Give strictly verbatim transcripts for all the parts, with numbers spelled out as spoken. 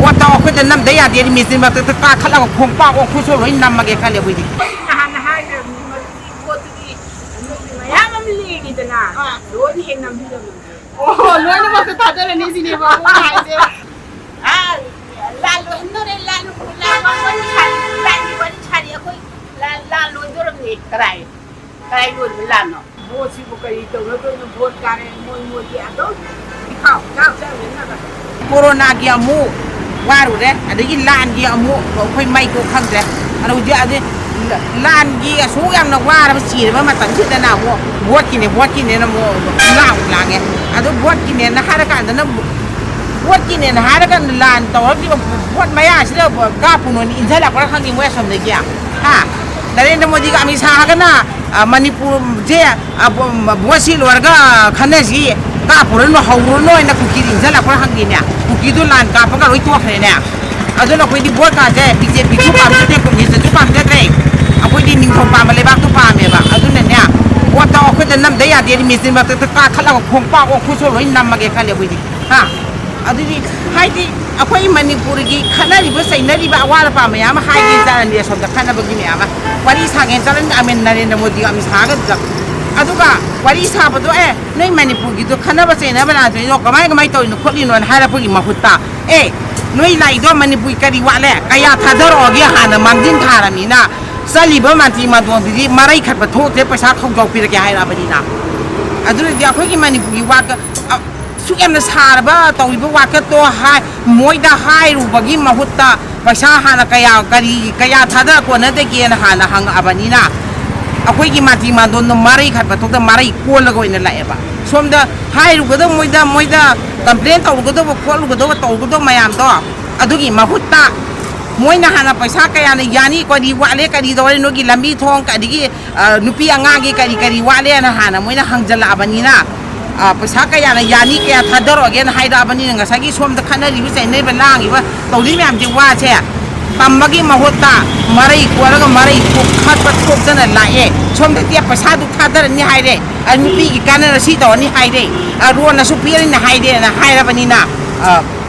ꯄꯣꯠꯇꯣ ꯑꯩꯈꯣꯏꯗ ꯅꯝꯗ ꯌꯥꯗꯦ, ꯃꯦꯆꯤꯟ ꯃꯊꯛꯇ ꯀꯥꯈꯠꯂꯒ ꯈꯣꯡꯄꯥꯛ ꯑꯣꯛ ꯈꯨꯠꯁꯨ ꯂꯣꯏ ꯅꯝꯃꯒꯦ ꯈꯜꯂꯦ ꯑꯩꯈꯣꯏꯗꯤ꯫ ꯅꯍꯥꯟꯅ ꯍꯥꯏꯈ꯭ꯔꯕꯅꯤ, ꯃꯗꯨꯗꯤ ꯄꯣꯠꯇꯨꯗꯤ ꯃꯌꯥꯝ ꯑꯃ ꯂꯦꯡꯉꯤꯗꯅ, ꯂꯣꯏꯅ ꯍꯦꯛ ꯅꯝꯕꯤꯔꯝꯃꯒꯦ꯫ ꯑꯣ, ꯂꯣꯏꯅꯃꯛꯇ ꯊꯥꯗꯔꯅꯤ ꯁꯤꯅꯦꯕ ꯑꯩꯈꯣꯏꯅ ꯍꯥꯏꯁꯦ꯫ ꯑꯥ, ꯂꯥꯟ ꯂꯣꯏꯍꯟꯗꯣꯔꯦ, ꯂꯥꯟ, ꯂꯥꯟ ꯋꯥꯔꯤ ꯁꯥꯔꯤ, ꯂꯥꯟꯒꯤ ꯋꯥꯔꯤ ꯁꯥꯔꯤ, ꯑꯩꯈꯣꯏ ꯂꯥꯟ, ꯂꯥꯟ ꯂꯣꯏꯗꯣꯔꯕꯅꯤ꯫ ꯀꯗꯥꯏ, ꯀꯗꯥꯏ ꯂꯣꯏꯕ ꯂꯥꯟꯅꯣ? ꯚꯣꯠꯁꯤꯕꯨ ꯀꯔꯤ ꯇꯧꯅꯗꯣꯏꯅꯣ? ꯚꯣꯠ ꯀꯥꯔꯦ, ꯃꯣꯏ ꯃꯣꯏꯒꯤ ꯑꯗꯨꯝ ꯏꯈꯥꯎ ꯏꯈꯥꯎ ꯆꯪꯗꯅꯕ꯫ ꯀꯣꯔꯣꯅꯥꯒꯤ ꯑꯃꯨꯛ ꯋꯥꯔꯨꯔꯦ, ꯑꯗꯒꯤ ꯂꯥꯟꯒꯤ ꯑꯃꯨꯛ ꯑꯩꯈꯣꯏ ꯃꯩ ꯀꯣꯛ ꯈꯪꯗ꯭ꯔꯦ꯫ ꯑꯗꯣ ꯍꯧꯖꯤꯛ ꯑꯗꯩ ꯂꯥꯟꯒꯤ ꯑꯁꯨꯛ ꯌꯥꯝꯅ ꯋꯥꯔꯕ ꯆꯤꯔꯕ ꯃꯇꯝꯁꯤꯗꯅ ꯑꯃꯨꯛ ꯚꯣꯠꯀꯤꯅꯦ, ꯚꯣꯠꯀꯤꯅꯦꯅ ꯑꯃꯨꯛ ꯂꯥꯎ ꯂꯥꯡꯉꯦ꯫ ꯑꯗꯣ ꯚꯣꯠꯀꯤꯅꯦꯅ ꯍꯥꯏꯔꯀꯥꯟꯗꯅ, ꯚꯣꯠꯀꯤꯅꯦꯅ ꯍꯥꯏꯔꯒ ꯂꯥꯟ ꯇꯧꯔꯛꯂꯤꯕ ꯚꯣꯠ ꯃꯌꯥꯁꯤꯗ ꯀꯥꯞꯄꯨꯅꯣꯅ ꯏꯟꯁꯤꯜꯂꯛꯄ꯭ꯔꯥ ꯈꯪꯗꯦ ꯃꯣꯏ ꯑꯁꯣꯝꯗꯒꯤ꯫ ꯍꯥ? ꯅꯔꯦꯟꯗ꯭ꯔ ꯃꯣꯗꯤꯒ ꯑꯃꯤꯠ ꯁꯥꯍꯒꯅ, ꯑ, ꯃꯅꯤꯄꯨꯔꯁꯦ, ꯑ, ꯕꯣ-, ꯚꯣꯠꯁꯤ ꯂꯣꯏꯔꯒ ꯈꯟꯅꯁꯤ, ꯀꯥꯞꯄꯨꯔꯅꯨ, ꯍꯧꯔꯨꯔꯅꯨ ꯍꯥꯏꯅ ꯀꯨꯀꯤꯗ ꯏꯟꯁꯤꯜꯂꯛꯄ꯭ꯔꯥ ꯈꯪꯗꯦꯅꯦ꯫ ꯀꯨꯀꯤꯗꯨ ꯂꯥꯟ ꯀꯥꯞꯄꯒ ꯂꯣꯏ ꯇꯣꯛꯈ꯭ꯔꯦꯅꯦ꯫ ꯑꯗꯨꯅ ꯑꯩꯈꯣꯏꯗꯤ ꯚꯣꯠ ꯀꯥꯁꯦ ꯕꯤ ꯖꯦ ꯄꯤꯁꯨ ꯄꯥꯝꯖꯗ꯭ꯔꯦ, ꯀꯪꯒ꯭ꯔꯦꯁꯇꯁꯨ ꯄꯥꯝꯖꯗ꯭ꯔꯦ꯫ ꯑꯩꯈꯣꯏꯗꯤ ꯅꯤꯡꯊꯧ ꯄꯥꯟꯕ ꯂꯩꯕꯥꯛꯇꯣ ꯄꯥꯝꯃꯦꯕ꯫ ꯑꯗꯨꯅꯅꯦ, ꯚꯣꯠꯇꯣ ꯑꯩꯈꯣꯏꯗ ꯅꯝꯗ ꯌꯥꯗꯦ, ꯃꯦꯆꯤꯟ ꯃꯊꯛꯇ ꯀꯥꯈꯠꯂꯒ ꯈꯣꯡꯄꯥꯛ ꯑꯣꯛ ꯈꯨꯠꯁꯨ ꯂꯣꯏ ꯅꯝꯃꯒꯦ ꯈꯜꯂꯦ ꯑꯩꯈꯣꯏꯗꯤ꯫ ꯍꯥ? ꯑꯗꯨꯗꯤ ꯍꯥꯏꯗꯤ ꯑꯩꯈꯣꯏ ꯃꯅꯤꯄꯨꯔꯒꯤ ꯈꯠꯅꯔꯤꯕ ꯆꯩꯅꯔꯤꯕ ꯑꯋꯥꯠ ꯑꯄꯥ ꯃꯌꯥꯝ ꯑꯃ ꯍꯥꯏꯒꯦ ꯆꯥꯔꯅꯤ, ꯑꯁꯣꯝꯗ ꯈꯠꯅꯕꯒꯤ ꯃꯌꯥꯝ ꯑꯃ ꯋꯥꯔꯤ ꯁꯥꯒꯦ ꯆꯥꯔꯅꯤ, ꯑꯃꯤꯟ ꯅꯔꯦꯟꯗ꯭ꯔ ꯃꯣꯗꯤ ꯑꯃꯤꯠ ꯁꯥꯍꯒ꯫ ꯑꯗꯨꯒ ꯋꯥꯔꯤ ꯁꯥꯕꯗꯣ, "ꯑꯦ, ꯅꯣꯏ ꯃꯅꯤꯄꯨꯔꯒꯤꯗꯣ ꯈꯠꯅꯕ ꯆꯩꯅꯕ ꯂꯥꯟꯊꯣꯛꯏꯗꯣ ꯀꯃꯥꯏ ꯀꯃꯥꯏ ꯇꯧꯔꯤꯅꯣ ꯈꯣꯠꯂꯤꯅꯣꯅ" ꯍꯥꯏꯔꯛꯄꯒꯤ ꯃꯍꯨꯠꯇ, "ꯑꯦ, ꯅꯣꯏ ꯂꯥꯛꯏꯗꯣ ꯃꯅꯤꯄꯨꯔꯒꯤ ꯀꯔꯤ ꯋꯥꯠꯂꯦ? ꯀꯌꯥ ꯊꯥꯗꯔꯛꯑꯣꯒꯦ?" ꯍꯥꯟꯅ ꯃꯥꯡꯖꯤꯟ ꯊꯥꯔꯕꯅꯤꯅ ꯆꯠꯂꯤꯕ ꯃꯟꯇ꯭ꯔꯤ ꯃꯟꯗꯣꯟꯗꯨꯗꯤ ꯃꯔꯩ ꯈꯠꯄ ꯊꯣꯛꯇ꯭ꯔꯦ, ꯄꯩꯁꯥ ꯈꯧꯖꯥꯎ ꯄꯤꯔꯛꯀꯦ ꯍꯥꯏꯔꯛꯑꯕꯅꯤꯅ꯫ ꯑꯗꯨꯅꯗꯤ ꯑꯩꯈꯣꯏꯒꯤ ꯃꯅꯤꯄꯨꯔꯒꯤ ꯋꯥꯠꯀ-, ꯑ, ꯁꯨꯛ ꯌꯥꯝꯅ ꯁꯥꯔꯕ ꯇꯧꯔꯤꯕ ꯋꯥꯀꯠꯇꯣ ꯍꯥꯏ-, ꯃꯣꯏꯗ ꯍꯥꯏꯔꯨꯕꯒꯤ ꯃꯍꯨꯠꯇ ꯄꯩꯁꯥ ꯍꯥꯟꯅ ꯀꯌꯥ, ꯀꯔꯤ, ꯀꯌꯥ ꯊꯥꯗ ꯀꯣꯟꯅꯗꯒꯦꯅ ꯍꯥꯟꯅ ꯍꯪꯉꯛꯑꯕꯅꯤꯅ, ꯑꯩꯈꯣꯏꯒꯤ ꯃꯟꯇ꯭ꯔꯤ ꯃꯟꯗꯣꯟꯗꯣ ꯃꯔꯩ ꯈꯠꯄ ꯊꯣꯛꯇ ꯃꯔꯩ ꯀꯣꯜꯂꯒ ꯑꯣꯏꯅ ꯂꯥꯛꯑꯦꯕ꯫ ꯁꯣꯝꯗ ꯍꯥꯏꯔꯨꯒꯗꯕ ꯃꯣꯏꯗ, ꯃꯣꯏꯗ complain ꯇꯧꯔꯨꯒꯗꯕ ꯈꯣꯠꯂꯨꯒꯗꯕ ꯇꯧꯒꯗꯕ ꯃꯌꯥꯝꯗꯣ, ꯑꯗꯨꯒꯤ ꯃꯍꯨꯠꯇ ꯃꯣꯏꯅ ꯍꯥꯟꯅ ꯄꯩꯁꯥ ꯀꯌꯥꯅ ꯌꯥꯅꯤ, ꯀꯔꯤ ꯋꯥꯠꯂꯦ, ꯀꯔꯤ ꯇꯧꯔꯦ, ꯅꯣꯏꯒꯤ ꯂꯝꯕꯤ ꯊꯣꯡ, ꯑꯗꯒꯤ ꯑ, ꯅꯨꯄꯤ ꯑꯉꯥꯡꯒꯤ ꯀꯔꯤ ꯀꯔꯤ ꯋꯥꯠꯂꯦꯅ ꯍꯥꯟꯅ ꯃꯣꯏꯅ ꯍꯪꯖꯜꯂꯛꯑꯕꯅꯤꯅ, ꯑ, ꯄꯩꯁꯥ ꯀꯌꯥꯅ ꯌꯥꯅꯤ, ꯀꯌꯥ ꯊꯥꯗꯔꯛꯑꯒꯦꯅ ꯍꯥꯏꯔꯛꯑꯕꯅꯤꯅ, ꯉꯁꯥꯏꯒꯤ ꯁꯣꯝꯗ ꯈꯠꯅꯔꯤꯕ ꯆꯩꯅꯔꯤꯕ ꯂꯥꯡꯉꯤꯕ ꯇꯧꯔꯤ ꯃꯌꯥꯝꯁꯦ, ꯋꯥꯁꯦ ꯇꯝꯕꯒꯤ ꯃꯍꯨꯠꯇ ꯃꯔꯩ ꯀꯣꯜꯂꯒ ꯃꯔꯩ ꯊꯣꯛ-, ꯈꯠꯄ ꯊꯣꯛꯇꯅ ꯂꯥꯛꯑꯦ꯫ ꯁꯣꯝꯗꯗꯤ ꯄꯩꯁꯥꯗꯨ ꯊꯥꯗꯔꯅꯤ ꯍꯥꯏꯔꯦ, ꯑ, ꯅꯨꯄꯤꯒꯤ ꯀꯥꯟꯅꯅ ꯁꯤ ꯇꯧꯔꯅꯤ ꯍꯥꯏꯔꯦ, ꯑ, ꯔꯣꯟꯅꯁꯨ ꯄꯤꯔꯅꯤ ꯍꯥꯏꯔꯦꯅ ꯍꯥꯏꯔꯕꯅꯤꯅ, ꯑ,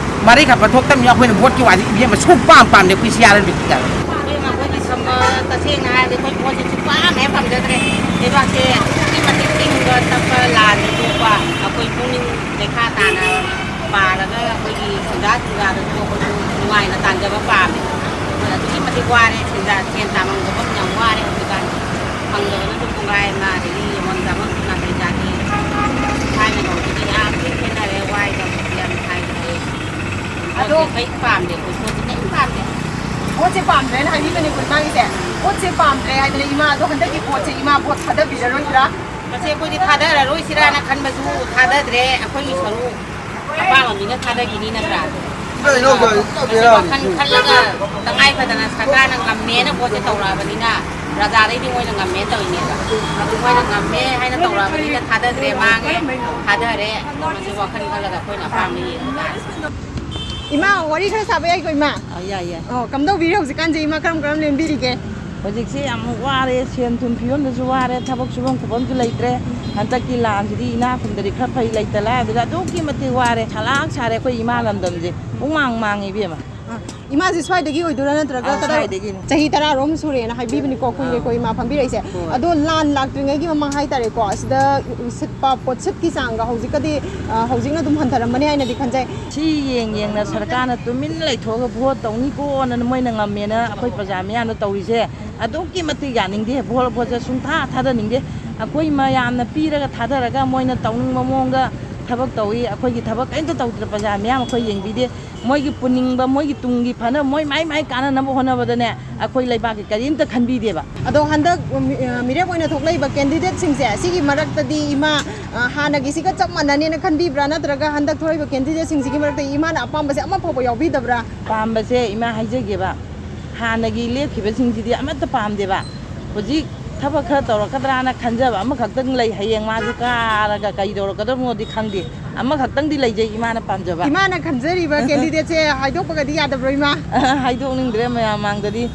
ꯃꯔꯩ ꯈꯠꯄ ꯊꯣꯛꯇꯕꯅꯤ꯫ ꯑꯩꯈꯣꯏꯅ ꯚꯣꯠꯀꯤ ꯋꯥꯗꯤ ꯏꯕꯦꯝꯃ ꯁꯨꯡꯄꯥꯝ ꯄꯥꯝꯗꯦ ꯑꯩꯈꯣꯏ ꯁꯤ ꯑꯥꯔ ꯑꯦꯜ ꯕꯤꯒ꯫ ꯏꯕꯦꯝꯃ, ꯑꯩꯈꯣꯏꯗꯤ ꯁꯝꯃ-, ꯇꯁꯦꯡꯅ ꯍꯥꯏꯔꯗꯤ ꯑꯩꯈꯣꯏ ꯚꯣꯠꯁꯦ ꯁꯨꯡꯄꯥꯝ ꯍꯦꯛ ꯄꯥꯝꯖꯗ꯭ꯔꯦ꯫ ꯂꯩꯕꯥꯛꯁꯦ ꯑꯗꯨꯛꯀꯤ ꯃꯇꯤꯛ ꯇꯤꯡꯕ ꯇꯞꯄ, ꯂꯥꯟꯗ ꯇꯣꯛꯄ, ꯑꯩꯈꯣꯏ ꯄꯨꯛꯅꯤꯡ ꯂꯩꯈꯥ ꯇꯥꯅ ꯄꯥꯜꯂꯒ ꯑꯩꯈꯣꯏꯒꯤ ꯁꯦꯟꯖꯥ ꯊꯨꯝꯖꯥꯗꯁꯨ ꯑꯩꯈꯣꯏꯁꯨ ꯅꯨꯡꯉꯥꯏꯅ ꯇꯥꯟꯖꯕ ꯄꯥꯝꯃꯦ꯫ ꯑꯗꯨꯅ ꯑꯗꯨꯛꯀꯤ ꯃꯇꯤꯛ ꯋꯥꯔꯦ꯫ ꯁꯦꯟꯖꯥ-, ꯁꯦꯟ ꯇꯥꯟꯐꯝ ꯈꯣꯠꯐꯝ ꯌꯥꯝ ꯋꯥꯔꯦ ꯍꯧꯖꯤꯛꯀꯥꯟ꯫ ꯐꯪꯗꯕꯅꯁꯨ ꯀꯣꯡꯒꯥꯏ ꯑꯃ, ꯑꯗꯒꯤ ꯌꯣꯟ ꯆꯥꯐꯝꯁꯨ ꯅꯥꯇꯩ ꯆꯥꯗꯦ꯫ ꯊꯥꯏꯅꯒ ꯍꯧꯖꯤꯛꯀ ꯌꯥꯝ ꯊꯤ ꯈꯦꯠꯅꯔꯦ, ꯋꯥꯏꯗ ꯍꯧꯖꯤꯛꯇꯤ ꯌꯥꯝ ꯍꯥꯏꯈ꯭ꯔꯦ꯫ ꯑꯗꯣ ꯄꯣꯠꯁꯦ ꯀꯔꯤꯝ ꯄꯥꯝꯗꯦ, ꯑꯩꯈꯣꯏ ꯄꯣꯠꯁꯦ ꯀꯔꯤꯝ ꯄꯥꯝꯗꯦ꯫ ꯄꯣꯠꯁꯦ ꯄꯥꯝꯗ꯭ꯔꯦꯅ ꯍꯥꯏꯕꯤꯕꯅꯦꯀꯣ ꯏꯃꯥꯒꯤꯁꯦ꯫ ꯄꯣꯠꯁꯦ ꯄꯥꯝꯗ꯭ꯔꯦ ꯍꯥꯏꯗꯅ ꯏꯃꯥ, ꯑꯗꯣ ꯍꯟꯗꯛꯀꯤ ꯄꯣꯠꯁꯦ ꯏꯃꯥ ꯚꯣꯠ ꯊꯥꯗꯕꯤꯔꯔꯣꯏꯗ꯭ꯔꯥ? ꯃꯁꯤ ꯑꯩꯈꯣꯏꯗꯤ ꯊꯥꯗꯔꯔꯣꯏꯁꯤꯔꯥꯅ ꯈꯟꯕꯁꯨ ꯊꯥꯗꯗ꯭ꯔꯦ꯫ ꯑꯩꯈꯣꯏꯒꯤ ꯁꯔꯨꯛ ꯑꯄꯥꯝꯕ ꯃꯤꯅ ꯊꯥꯗꯈꯤꯅꯤ ꯅꯠꯇ꯭ꯔꯥ? ꯀꯩꯅꯣ, ꯀꯩꯅꯣ, ꯃꯁꯤ ꯕꯦꯔꯥꯅꯤ꯫ ꯋꯥꯈꯜ ꯈꯜꯂꯒ ꯇꯉꯥꯏ ꯐꯗꯅ ꯁꯔꯀꯥꯔꯅ ꯉꯝꯃꯦꯅ ꯄꯣꯠꯁꯦ ꯇꯧꯔꯛꯑꯕꯅꯤꯅ, ꯄ꯭ꯔꯖꯥꯗꯩꯗꯤ ꯃꯣꯏꯅ ꯉꯝꯃꯦꯅ ꯇꯧꯔꯤꯅꯦꯕ꯫ ꯑꯗꯨ ꯃꯣꯏꯅ ꯉꯝꯃꯦ ꯍꯥꯏꯅ ꯇꯧꯔꯛꯑꯕꯅꯤꯅ ꯊꯥꯗꯗ꯭ꯔꯦ, ꯃꯥꯡꯉꯦ, ꯊꯥꯗꯔꯦ꯫ ꯃꯁꯤ ꯋꯥꯈꯜ ꯈꯜꯂꯒ ꯑꯩꯈꯣꯏꯅ ꯑꯄꯥꯝꯕ ꯌꯦꯡꯕ ꯇꯥꯔꯦ꯫ ꯏꯃꯥ, ꯋꯥꯔꯤ ꯈꯔ ꯁꯥꯕ ꯌꯥꯏꯀꯣ, ꯏꯃꯥ? ꯑ, ꯌꯥꯏ, ꯌꯥꯏ꯫ ꯑꯣ, ꯀꯝꯗꯧꯕꯤꯔꯤ ꯍꯧꯖꯤꯛꯀꯥꯟꯁꯦ, ꯏꯃꯥ? ꯀꯔꯝ ꯀꯔꯝ ꯂꯦꯟꯕꯤꯔꯤꯒꯦ? ꯍꯧꯖꯤꯛꯁꯦ ꯌꯥꯝ ꯋꯥꯔꯦ, ꯁꯦꯟ ꯊꯨꯝ ꯐꯤꯕꯝꯗꯁꯨ ꯋꯥꯔꯦ, ꯊꯕꯛ ꯁꯨꯐꯝ ꯈꯣꯠꯐꯝꯁꯨ ꯂꯩꯇ꯭ꯔꯦ꯫ ꯍꯟꯗꯛꯀꯤ ꯂꯥꯟꯁꯤꯗꯤ ꯏꯅꯥ ꯈꯨꯟꯕꯗꯤ ꯈꯔ ꯐꯩ, ꯂꯩꯇ ꯂꯥꯏꯔꯗꯗꯤ ꯑꯗꯨꯛꯀꯤ ꯃꯇꯤꯛ ꯋꯥꯔꯦ꯫ ꯁꯂꯥꯛ ꯁꯥꯔꯦ ꯑꯩꯈꯣꯏ ꯏꯃꯥ ꯂꯝꯗꯝꯁꯦ꯫ ꯄꯨꯡꯃꯥꯡ ꯃꯥꯡꯉꯤ ꯏꯕꯦꯝꯃ꯫ ꯑ, ꯏꯃꯥꯁꯦ ꯁ꯭ꯋꯥꯏꯗꯒꯤ ꯑꯣꯏꯗꯣꯏꯔꯥ ꯅꯠꯇ꯭ꯔꯒ ꯑꯥ, ꯀꯗꯥꯏ? ꯁ꯭ꯋꯥꯏꯗꯒꯤꯅꯤ꯫ ꯆꯍꯤ ꯇꯔꯥꯔꯣꯝ ꯁꯨꯔꯦꯅ ꯍꯥꯏꯕꯤꯕꯅꯤꯀꯣ, ꯀꯨꯏꯔꯦꯀꯣ, ꯑꯥ, ꯏꯃꯥ ꯐꯝꯕꯤꯔꯛꯏꯁꯦ꯫ ꯍꯣꯏ꯫ ꯑꯗꯣ ꯂꯥꯟ ꯂꯥꯛꯇ꯭ꯔꯤꯉꯩꯒꯤ ꯃꯃꯥꯡ ꯍꯥꯏꯇꯥꯔꯦꯀꯣ, ꯑꯁꯤꯗ ꯁꯤꯠꯄ ꯄꯣꯠꯁꯤꯠꯀꯤ ꯆꯥꯡꯒ ꯍꯧꯖꯤꯛꯀꯗꯤ, ꯑ, ꯍꯧꯖꯤꯛꯅ ꯑꯗꯨꯝ ꯍꯟꯊꯔꯝꯃꯅꯤ ꯍꯥꯏꯅꯗꯤ ꯈꯟꯖꯩ꯫ ꯁꯤ ꯌꯦꯡ ꯌꯦꯡꯅ ꯁꯔꯀꯥꯔꯅ ꯇꯨꯃꯤꯟꯅ ꯂꯩꯊꯣꯛꯑꯒ ꯚꯣꯠ ꯇꯧꯅꯤꯀꯣꯅ ꯃꯣꯏꯅ ꯉꯝꯃꯦꯅ ꯑꯩꯈꯣꯏ ꯄ꯭ꯔꯖꯥ ꯃꯌꯥꯝꯅ ꯇꯧꯔꯤꯁꯦ ꯑꯗꯨꯛꯀꯤ ꯃꯇꯤꯛ ꯌꯥꯅꯤꯡꯗꯦ꯫ ꯚꯣꯠ, ꯚꯣꯠꯁꯦ ꯁꯨꯡꯊꯥ ꯊꯥꯗꯅꯤꯡꯗꯦ꯫ ꯑꯩꯈꯣꯏ ꯃꯌꯥꯝꯅ ꯄꯤꯔꯒ ꯊꯥꯗꯔꯒ ꯃꯣꯏꯅ ꯇꯧꯅꯤꯡꯕ ꯃꯑꯣꯡꯗ ꯊꯕꯛ ꯇꯧꯏ꯫ ꯑꯩꯈꯣꯏꯒꯤ ꯊꯕꯛ ꯀꯔꯤꯝꯇ ꯇꯧꯗ꯭ꯔꯦ, ꯄ꯭ꯔꯖꯥ ꯃꯌꯥꯝ ꯑꯩꯈꯣꯏ ꯌꯦꯡꯕꯤꯗꯦ꯫ ꯃꯣꯏꯒꯤ ꯄꯨꯅꯤꯡꯕ, ꯃꯣꯏꯒꯤ ꯇꯨꯡꯒꯤ ꯐꯅꯕ, ꯃꯣꯏ ꯃꯥꯏ ꯃꯥꯏ ꯀꯥꯟꯅꯅꯕ ꯍꯣꯠꯅꯕꯗꯅꯦ, ꯑꯩꯈꯣꯏ ꯂꯩꯕꯥꯛꯀꯤ ꯀꯔꯤꯝꯇ ꯈꯟꯕꯤꯗꯦꯕ꯫ ꯑꯗꯣ ꯍꯟꯗꯛ, ꯃꯤ-, ꯑ, ꯃꯤꯔꯦꯞ ꯑꯣꯏꯅ ꯊꯣꯛꯂꯛꯏꯕ candidateꯁꯤꯡꯁꯦ, ꯁꯤꯒꯤ ꯃꯔꯛꯇꯗꯤ ꯏꯃꯥ, ꯑ, ꯍꯥꯟꯅꯒꯤꯁꯤꯒ ꯆꯞ ꯃꯥꯟꯅꯅꯦꯅ ꯈꯟꯕꯤꯕ꯭ꯔꯥ? ꯅꯠꯇ꯭ꯔꯒ ꯍꯟꯗꯛ ꯊꯣꯛꯂꯛꯏꯕ candidateꯁꯤꯡꯁꯤꯒꯤ ꯃꯔꯛꯇ ꯏꯃꯥꯅ ꯑꯄꯥꯝꯕꯁꯦ ꯑꯃ ꯐꯥꯎꯕ ꯌꯥꯎꯕꯤꯗꯕ꯭ꯔꯥ? ꯄꯥꯝꯕꯁꯦ ꯏꯃꯥ ꯍꯥꯏꯖꯒꯦꯕ, ꯍꯥꯟꯅꯒꯤ ꯂꯦꯞꯈꯤꯕꯁꯤꯡꯁꯤꯗꯤ ꯑꯃꯠꯇ ꯄꯥꯝꯗꯦꯕ꯫ ꯍꯧꯖꯤꯛ ꯊꯕꯛ ꯈꯔ ꯇꯧꯔꯛꯀꯗ꯭ꯔꯥꯅ ꯈꯟꯖꯕ ꯑꯃꯈꯛꯇꯪ ꯂꯩ, ꯍꯌꯦꯡ ꯃꯥꯁꯨ ꯀꯥꯔꯒ ꯀꯩ ꯇꯧꯔꯛꯀꯗꯕꯅꯣꯗꯤ ꯈꯪꯗꯦ꯫ ꯑꯃꯈꯛꯇꯪꯗꯤ ꯂꯩꯖꯩ ꯏꯃꯥꯅ ꯄꯥꯝꯖꯕ꯫ ꯏꯃꯥꯅ ꯈꯟꯖꯔꯤꯕ candidateꯁꯦ ꯍꯥꯏꯗꯣꯛꯄꯒꯗꯤ ꯌꯥꯗꯕ꯭ꯔꯣ, ꯏꯃꯥ? ꯍꯥꯏꯗꯣꯛꯅꯤꯡꯗ꯭ꯔꯦ ꯃꯌꯥꯝ ꯃꯥꯡꯗꯗꯤ꯫